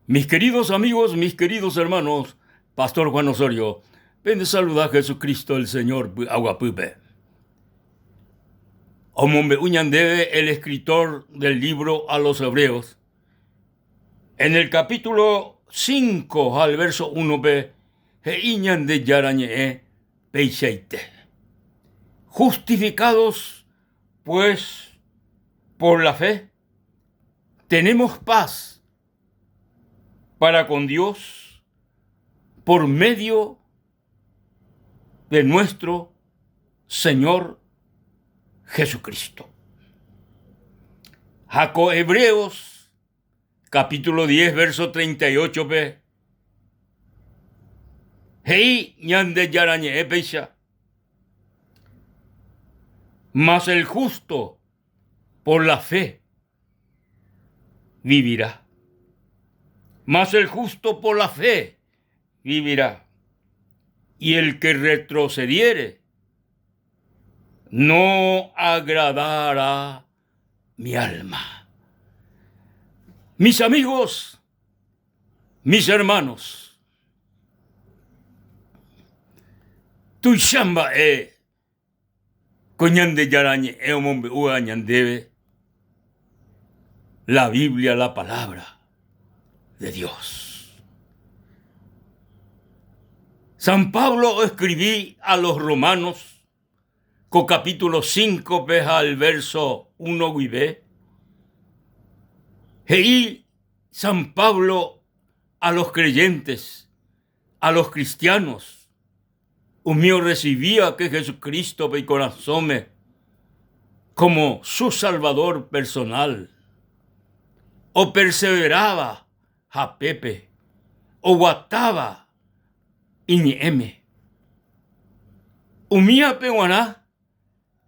Mis queridos amigos, mis queridos hermanos, Pastor Juan Osorio, pende saluda Jesucristo el Señor py'aguapýpe. Omombe'u ñandéve el escritor del libro a los Hebreos, en el capítulo 5 al verso 1-pe, he'i Ñandejára ñe'ẽ peichaite. Justificados, pues, por la fe, tenemos paz para con Dios por medio de nuestro Señor Jesucristo. Ha ko Hebreos capítulo 10 verso 38-pe he'i Ñandejára ñe'ẽ péicha, Mas el justo por la fe vivirá. Mas el justo por la fe vivirá. Y el que retrocediere no agradará mi alma. Mis amigos, mis hermanos, tuicha mba'e Ko Ñandejára Ñe'ẽ omombe'úva ñandéve la Biblia, la palabra de Dios. San Pablo oescribi a los romanos ko capítulo 5-pe ha el verso 1 guive, he'i San Pablo a los creyentes, a los cristianos, umi orrecibíva-ke Jesucristo-pe ikorasõme como su Salvador personal, operseveráva hapépe, oguatáva iñe'ẽme. Umívape g̃uarã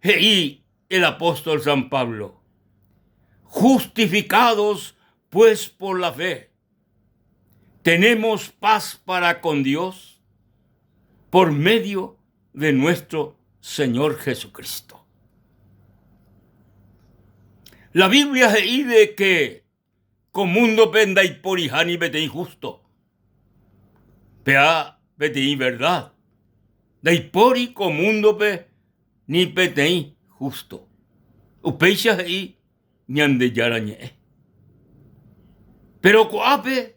he'i el apóstol San Pablo, Justificados pues por la fe, tenemos paz para con Dios por medio de nuestro Señor Jesucristo. La Biblia he'i de que ko múndope ndaiporiha ni peteĩ justo. Péa peteĩ verdad. Ndaipóri ko múndope ni peteĩ justo. Upéicha he'i Ñandejára Ñe'ẽ. Péro ko'ápe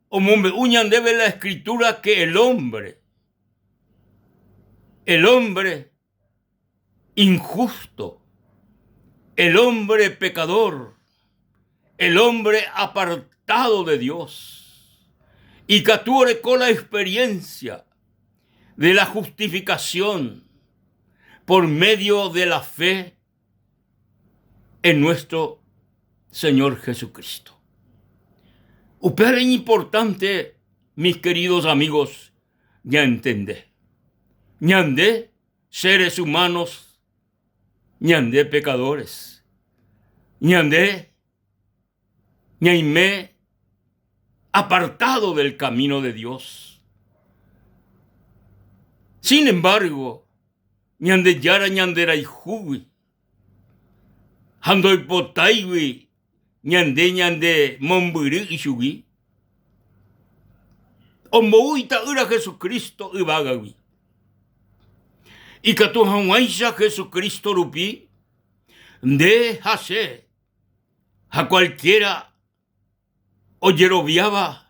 omombe'u ñandéve la Escritura que el hombre, el hombre injusto, el hombre pecador, el hombre apartado de Dios, ikatu oreko la experiencia de la justificación por medio de la fe en nuestro Señor Jesucristo. Upévare iñimportánte, mis queridos amigos, ñantende. Ñande, seres humanos, ñande pecadores, ñande ñaime apartado del camino de Dios. Sin embargo, Ñandejára ñanderayhúgui ha ndoipotáigui ñande ñande mombyry ichugui, ombou Ita'ýra Jesucristo yvágagui. Ikatu hag̃uáicha Jesucristo rupi nde ha che ha cualquiera ojeroviáva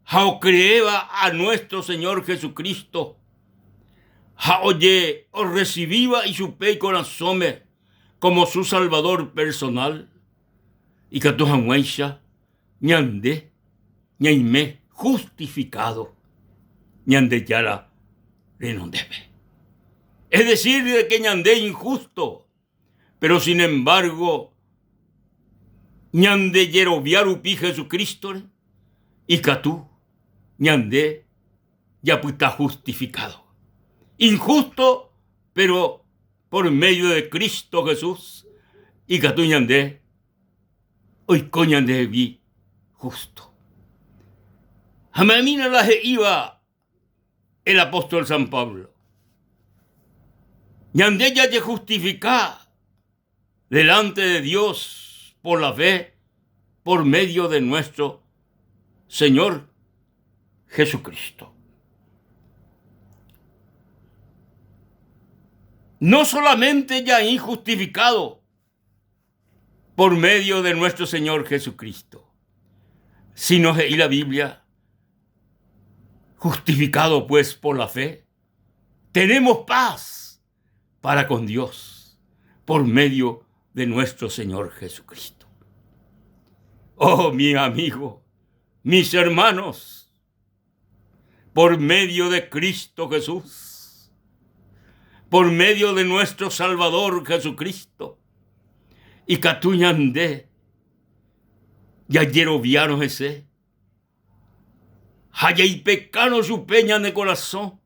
ha ocreéva a nuestro Señor Jesucristo ha oje orrecibíva ichupe ikorasõme como su Salvador personal, ikatu hag̃uáicha ñande ñaime justificado Ñandejára renondépe. Es decir, de que ñande injusto Péro sin embargo, ñandejerovia rupi Jesucrístore, ikatu ñande japyta justificado. Injusto, péro por medio de Cristo Jesús, ikatu ñande oiko ñandehegui justo. Ha ma'ẽmína la he'íva el apóstol San Pablo. Ñande jajejustifika delante de Dios por la fe por medio de nuestro Señor Jesucristo. No solamente jaĩ justificado por medio de nuestro Señor Jesucristo, sino he'i la Biblia, justificado pues por la fe, tenemos paz para con Dios por medio de nuestro Señor Jesucristo. Oh, mi amigo, mis hermanos, por medio de Cristo Jesús, por medio de nuestro Salvador Jesucristo, ikatu ñande jajeroviárõ hese ha jaipekárõ chupe ñane korasõ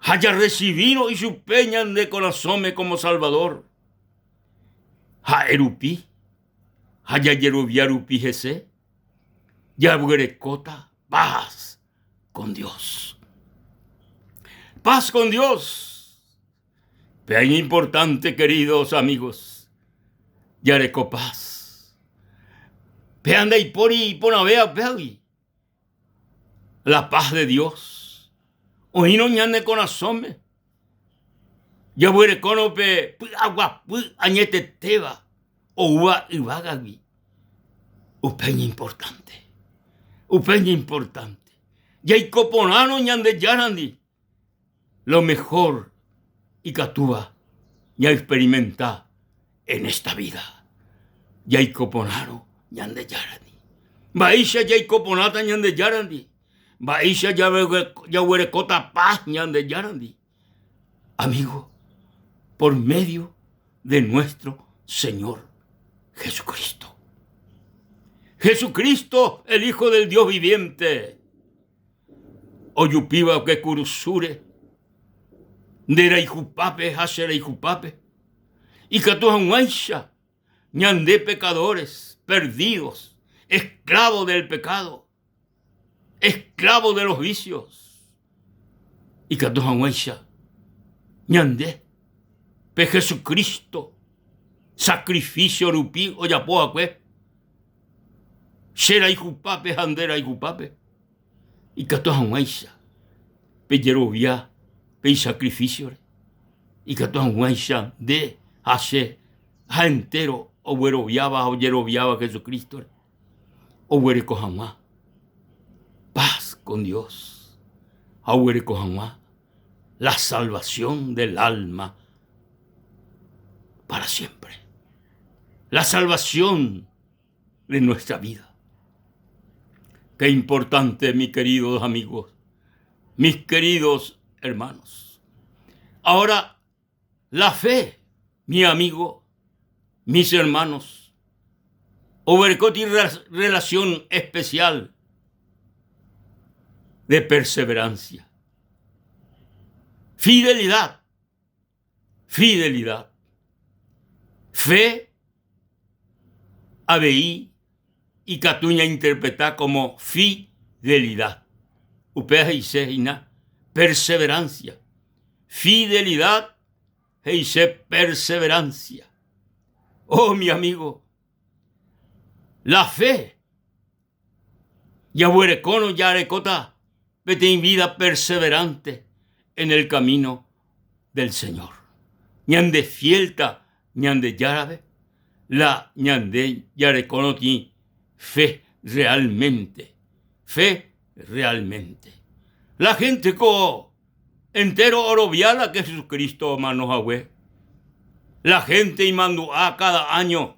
ha jarresivírõ ichupe ñande korasõme como Salvador, ha'e rupi ha jajerovia rupi hese, jaguerekóta paz con Dios. Paz con Dios. Pe importante, queridos amigos, jareko paz. Pe ndaipóri iporãvéva upégui. La paz de Dios. Oĩrõ ñane korasõme, jaguerekórõ pe py'aguapy añetetéva oúva yvágagui, upe iñimportánte. Upe iñimportánte. Jaiko porãrõ Ñandejárandi, lo mejor ikatúva ñaexperimenta en esta vida. Jaiko porãrõ Ñandejárandi. Mba'éicha jaiko porãta Ñandejárandi? Mba'éicha jaguerekóta paz Ñandejárandi? Amigo, por medio de nuestro Señor Jesucristo. Jesucristo, el Hijo del Dios viviente, ojupíva'ekue kurusúre, nde rayhupápe ha che rayhupápe, ikatu hag̃uáicha ñande pecadores perdidos, esclavos del pecado, esclavos de los vicios, ikatu hag̃uáicha ñande pe Jesucristo sacrificio rupi ojapo va'ekue che rayhupápe ha nde rayhupápe. Ikatu hag̃uáicha pejerovia pe isakrifísiore, ikatu hag̃uáicha nde ha che ha entéro ogueroviáva ha ojeroviáva Jesucrístore oguereko hag̃ua paz con Dios ha oguereko hag̃ua la salvación del alma para siempre. La salvación de nuestra vida. Qué importante, mis queridos amigos, mis queridos hermanos. Ahora, la fe, mi amigo, mis hermanos, oguereko relación especial de perseverancia, fidelidad, fidelidad. Fe avei ikatu ñainterpreta como fidelidad. Upéva he'ise hína perseverancia. Fidelidad he'ise perseverancia. Oh, mi amigo, la fe Jaguerekórõ jarekóta peteĩ vida perseverante en el camino del Señor. Ñande fielta Ñandejárape, la ñande jarekórõ tĩ fe realmente, fe realmente. La gente ko entero orovia la que Jesucristo omano hague. La gente imandu'a cada año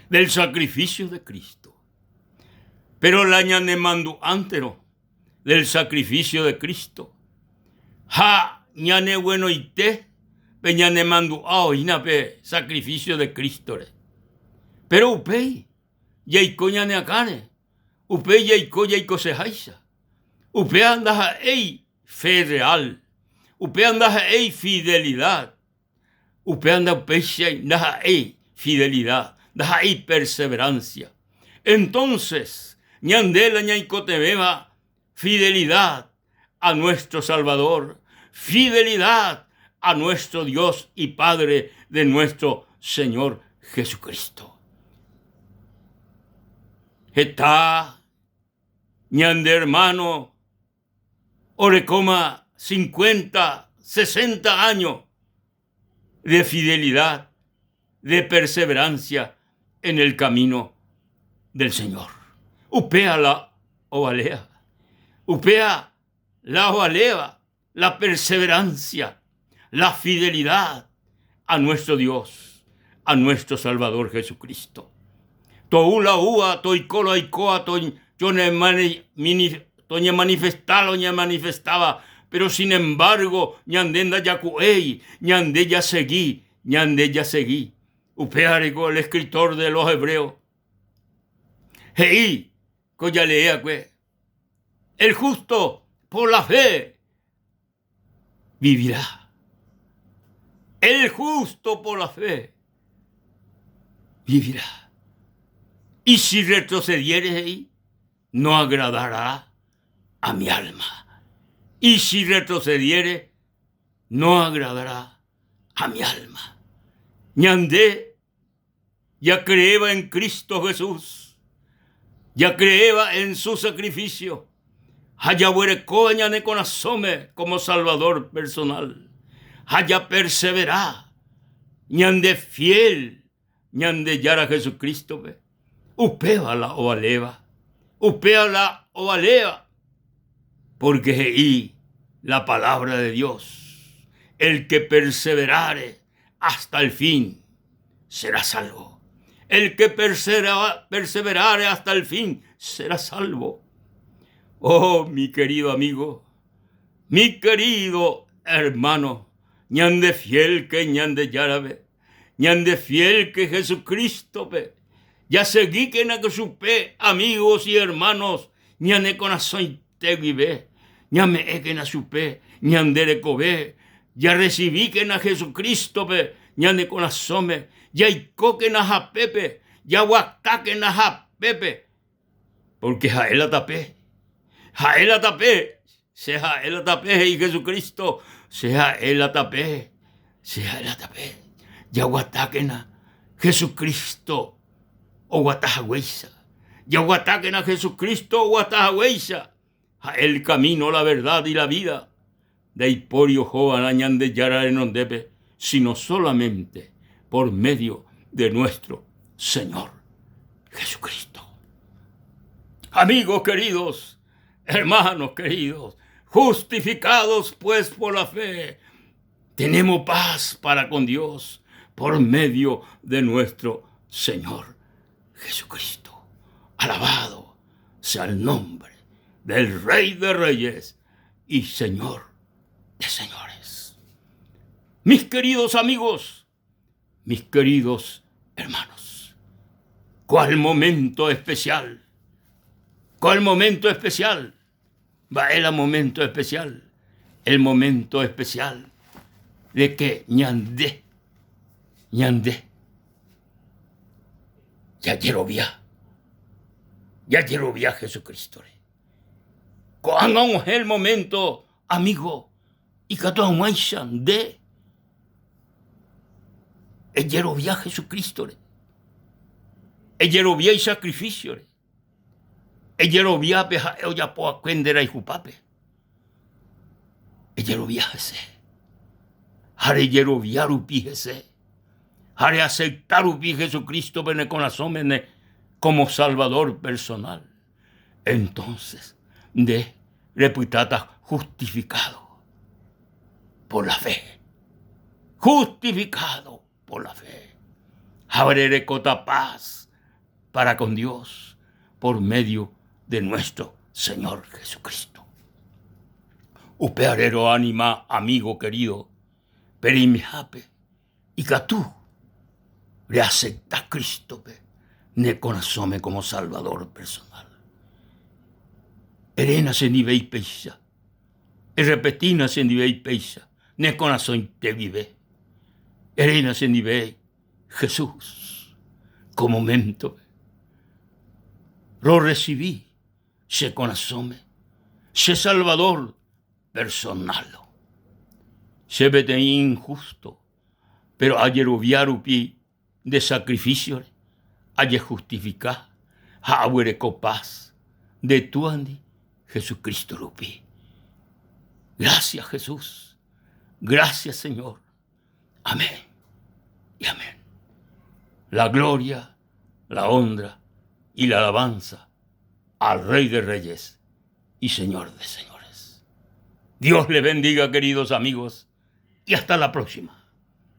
del sacrificio de Cristo. Pero la ñanemandu'ánterõ del sacrificio de Cristo ha ñaneguenoite pe ñanemandu'a oĩna pe sacrificio de Cristo-re. Pero upéi jaiko ñane akãre, upéi jaiko jaikoseháicha. Upéva ndaha'éi fe real, upéva ndaha'éi fidelidad, Upéva ndaupéichai ndaha'éi fidelidad, ndaha'éi perseverancia. Entonces, ñande la ñaikotevẽva fidelidad a nuestro Salvador, fidelidad a nuestro Dios y Padre de nuestro Señor Jesucristo. Heta ñande hermano orekóma cincuenta, sesenta años de fidelidad, de perseverancia en el camino del Señor. Upéva la ovaléva, upéva la ovaléva la perseverancia, la fidelidad a nuestro Dios, a nuestro Salvador Jesucristo. Tou la oúva, toiko la oikóva, toñemanifesta la oñemanifestáva, pero sin embargo ñande ndajaku'éi, ñande jasegi, ñande jasegi. Upévareko el escritor de los Hebreos he'i ko jalee'akue, El justo por la fe vivirá. El justo por la fe vivirá. Y si retrocediere he'i, no agradará a mi alma. Y si retrocediere, no agradará a mi alma. Ñande Jacreéva en Cristo Jesús, jacreéva en su sacrificio ha jaguerekóva ñane korasõme como Salvador personal ha japersevera ñande fiel Ñandejára Jesucristo-pe, upéva la ovaléva, upéva la ovaléva, porque he'i la palabra de Dios, el que perseverare hasta el fin será salvo. El que perseverare hasta el fin será salvo. Oh, mi querido amigo, mi querido hermano, ñande fiel que Ñandejárape, ñande fiel que Jesucristo-pe, jaseguíkena ko chupe amigos y hermanos ñane korasõite guive, ñame'ẽkena chupe ñande rekove, jarresivíkena Jesucristo-pe ñane korasõme, jaikókena hapépe, jaguatákena hapépe, pórke ha'e la tape, ha'e la tape, che ha'e la tape, he'i Jesucristo, che ha'e la tape, che ha'e la tape, jaguatákena Jesucristo oguata haguéicha, jaguatákena Jesucristo oguata haguéicha, ha'e el camino, la verdad y la vida, ndaipóri ohova'erã Ñandejára renondépe, sino solamente por medio de nuestro Señor Jesucristo. Amigos queridos, hermanos queridos, justificados pues por la fe, tenemos paz para con Dios por medio de nuestro Señor Jesucristo. Alabado sea el nombre del Rey de Reyes y Señor de Señores. Mis queridos amigos, mis queridos hermanos, ¿cuál momento especial? ¿Cuál momento especial? Mba'e la momento especial? El momento especial de que ñande, ñande jajerovia, jajerovia Jesucristo-re. Ko'ág̃a og̃uahẽ el momento, amigo, ikatu hag̃uáicha nde ejerovia Jesucristo-re, ejerovia isacrificio-re, ejerovia pe ha'e ojapo va'ekue nde rayhupápe, ejerovia hese, ha rejerovia rupi hese, ha reacepta rupi Jesucristo-pe ne korasõme ne como salvador personal. Entonces nde repytáta justificado por la fe. Justificado por la fe. Ha rerekóta paz para con Dios por medio de nuestro Señor Jesucristo. Upévare roanima, amigo querido, pereimehápe Ikatu reasepta Crístope ne korasõme kómo Salvadór personál. Eréna chendive ipéicha, errepetína chendive ipéicha ne korasõite guive. Eréna chendive Jesús, ko moméntope rorresivi che korasõme che Salvadór personal. Che peteĩ injusto, pero ajerovia rupi nde sacrificio-re, ajejustifika. Ha aguereko paz nde Túandi Jesucristo rupi. Gracias Jesús. Gracias Señor. Amén y amén. La gloria, la honra y la alabanza al Rey de Reyes y Señor de Señores. Dios le bendiga, queridos amigos, y hasta la próxima.